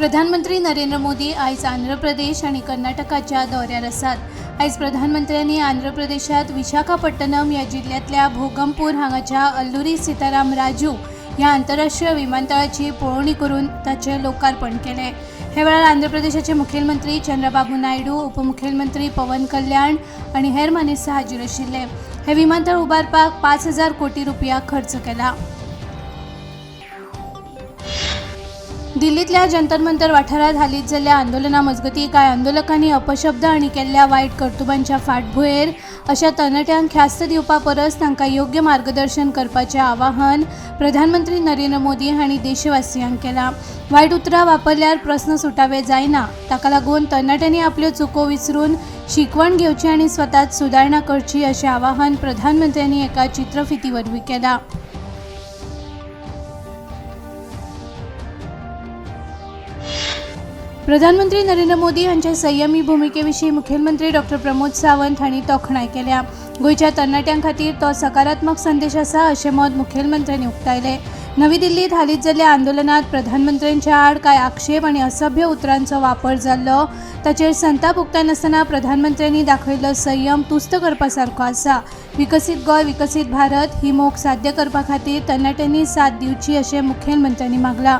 प्रधानमंत्री नरेंद्र मोदी आयज आंध्र प्रदेश आनी कर्नाटकाच्या दौऱ्यार आसात. आयज प्रधानमंत्र्यांनी आंध्र प्रदेशात विशाखापट्टणम ह्या जिल्ल्यांतल्या भोगमपूर हांगाच्या अल्लुरी सीताराम राजू ह्या आंतरराष्ट्रीय विमानतळाची पळोवणी करून ताचें लोकार्पण केलें. हे वेळार आंध्र प्रदेशाचे मुखेलमंत्री चंद्रबाबू नायडू, उपमुखेलमंत्री पवन कल्याण आनी हेर मानेस्त हाजीर आशिल्ले. हे विमानतळ उबारपाक 5,000 कोटी रुपया खर्च केला. दिल्लींतल्या जंतर मंतर वाठारांत हालींच जाल्ल्या आंदोलना मजगतीं कांय आंदोलकांनी अपशब्द आनी केल्ल्या वायट कर्तुबांच्या फाटभुंयेर अशा तरणाट्यांक ख्यास्त दिवपा परस तांकां योग्य मार्गदर्शन करपाचें आवाहन प्रधानमंत्री नरेंद्र मोदी हांणी देशवासियांक केलां. वायट उतरां वापरल्यार प्रस्न सुटावे जायना, ताका लागून तरणाट्यांनी आपल्यो चुको विसरून शिकवण घेवची आनी स्वताच सुदारणा करची अशें आवाहन प्रधानमंत्र्यांनी एका चित्रफिती वरवीं केलां. प्रधानमंत्री नरेंद्र मोदी हांच्या संयमी भुमिके विशीं मुखेलमंत्री डॉ प्रमोद सावंत हांणी तोखणाय केल्या. गोंयच्या तरणाट्यां खातीर तो सकारात्मक संदेश आसा अशें मत मुखेलमंत्र्यांनी उक्तायलें. नवी दिल्लींत हालींच जाल्ल्या आंदोलनांत प्रधानमंत्र्यांच्या आड कांय आक्षेप आनी असभ्य उतरांचो वापर जाल्लो ताचेर संताप उक्तायनासतना प्रधानमंत्र्यांनी दाखयल्लो संयम तुस्त करपा सारको आसा. विकसीत गोंय विकसीत भारत ही मोख साध्य करपा खातीर तरणाट्यांनी साथ दिवची अशें मुखेलमंत्र्यांनी मागलां.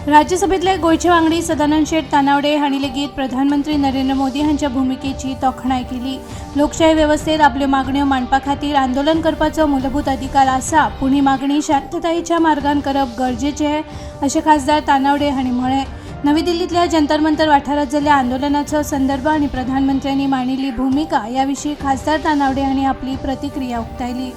राज्यसभेतले गोंयचे वांगडी सदानंद शेट तानावडे हांणी लेगीत प्रधानमंत्री नरेंद्र मोदी हांच्या भुमिकेची तोखणाय केली. लोकशाय वेवस्थेत आपल्यो मागण्यो मांडपा खातीर आंदोलन करपाचो मूलभूत अधिकार आसा, पूण ही मागणी शांततायेच्या मार्गान करप गरजेचें अशें खासदार तानावडे हांणी म्हळें. नवी दिल्लींतल्या जंतर मंतर वाठारांत जाल्ल्या आंदोलनाचो संदर्भ आनी प्रधानमंत्र्यांनी मांडिल्ली भुमिका ह्या विशीं खासदार तानावडे हांणी आपली प्रतिक्रिया उक्तायली.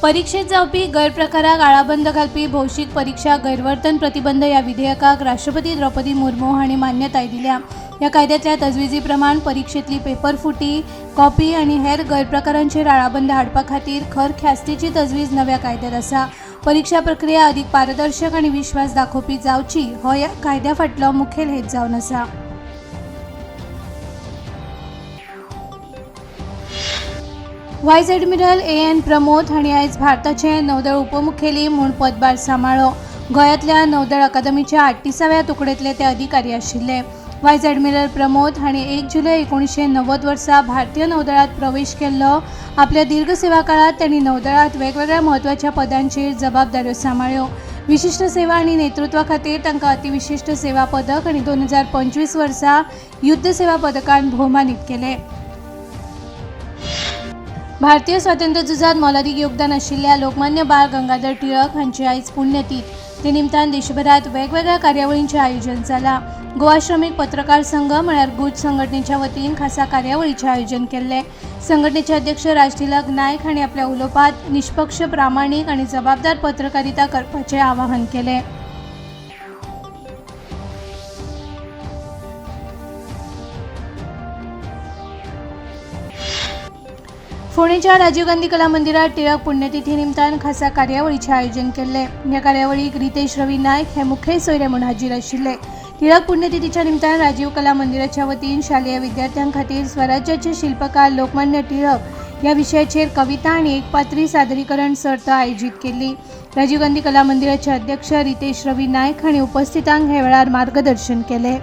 परीक्षेत जावपी गैरप्रकाराक आळाबंद घालपी भौशीक परीक्षा गैरवर्तन प्रतिबंध ह्या विधेयकाक राष्ट्रपती द्रौपदी मुर्मू हांणी मान्यताय दिल्या. ह्या कायद्यांतल्या तजवीजी प्रमाण परीक्षेतली पेपर फुटी, कॉपी आनी हेर गैरप्रकारांचेर आळाबंद हाडपा खातीर खर ख्यास्तीची तजवीज नव्या कायद्यांत आसा. परीक्षा प्रक्रिया अधिक पारदर्शक आनी विश्वास दाखोवपी जावची हो ह्या कायद्या फाटलो मुखेल हेत जावन आसा. Vice admiral A N. Pramod हांणी आयज भारताचे नौदळ उपमुखेली म्हूण पदभार सांबाळ्ळो. गोंयांतल्या नौदळ अकादमीच्या 38व्या तुकडेंतले ते अधिकारी आशिल्ले. वायस ॲडमिरल प्रमोद हांणी 1 जुलय 1990 वर्सा भारतीय नौदळांत प्रवेश केल्लो. आपल्या दीर्घ सेवा काळांत तांणी नौदळांत वेगवेगळ्या म्हत्वाच्या पदांचेर जबाबदाऱ्यो सांबाळ्ळ्यो. विशिश्ट सेवा आनी नेतृत्वा खातीर तांकां अतिविशिश्ट सेवा पदक आनी 2025 वर्सा युद्ध सेवा पदकान भोवमानीत केले. भारतीय स्वातंत्र्य झुजांत मोलादीक योगदान आशिल्ल्या लोकमान्य बाळ गंगाधर टिळक हांची आयज पुण्यतीथ. ते निमतान देशभरात वेगवेगळ्या कार्यावळींचें आयोजन जालां. गोवा श्रमीक पत्रकार संघ म्हळ्यार गुज संघटनेच्या वतीन खासा कार्यावळीचें आयोजन केल्लें. संघटनेचे अध्यक्ष राजतिलक नायक हांणी आपल्या उलोवपांत निष्पक्ष, प्रामाणीक आनी जबाबदार पत्रकारिता करपाचें आवाहन केलें. फोंडेच्या राजीव गांधी कला मंदिरात टिळक पुण्यतिथी निमतान खासा कार्यावळीचें आयोजन केल्लें. ह्या कार्यावळीक रितेश रवी नायक हे मुखेल सोयरे म्हूण हाजीर आशिल्ले. टिळक पुण्यतिथीच्या निमतान राजीव कला मंदिराच्या वतीन शालेय विद्यार्थ्यां खातीर स्वराज्याचे शिल्पकार लोकमान्य टिळक ह्या विशयाचेर कविता आनी एकपात्री सादरीकरण सर्त आयोजीत केल्ली. राजीव गांधी कला मंदिराचे अध्यक्ष रितेश रवी नायक हांणी उपस्थितांक हे वेळार मार्गदर्शन केलें.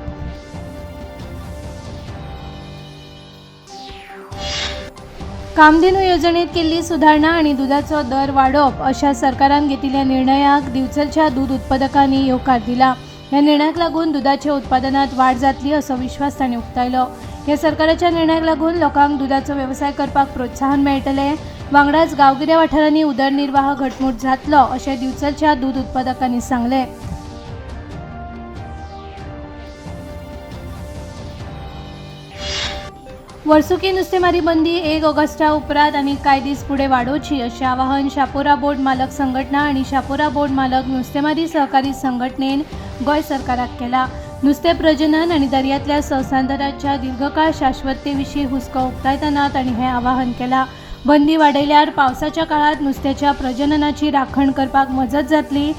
कामधेनू येवजणेत केल्ली सुदारणा आनी दुदाचो दर वाडोवप अशा सरकारान घेतिल्ल्या निर्णयाक दिवचलच्या दूद उत्पादकांनी येवकार दिला. ह्या निर्णयाक लागून दुदाच्या उत्पादनात वाड जातली असो विश्वास तांणी उक्तायलो. ह्या सरकाराच्या निर्णयाक लागून लोकांक दुदाचो वेवसाय करपाक प्रोत्साहन मेळटलें, वांगडाच गांवगिऱ्या वाठारांनी उदरनिर्वाह घटमूट जातलो अशें दिवचलच्या दूद उत्पादकांनी सांगलें. वर्सुकी नुस्तेमारी बंदी 1 ऑगस्टा उपरांत आनी कांय दीस फुडें वाडोवची अशें आवाहन शापोरा बोट मालक संघटना आनी शापोरा बोट मालक नुस्तेमारी सहकारी संघटनेन गोंय सरकाराक केला. नुस्तें प्रजनन आनी दर्यांतल्या संसाधनाच्या दीर्घकाळ शाश्वतते विशीं हुस्को उक्तायतना तांणी हें आवाहन केलां. बंदी वाडयल्यार पावसाच्या काळांत नुस्त्याच्या प्रजननाची राखण करपाक मजत जातली.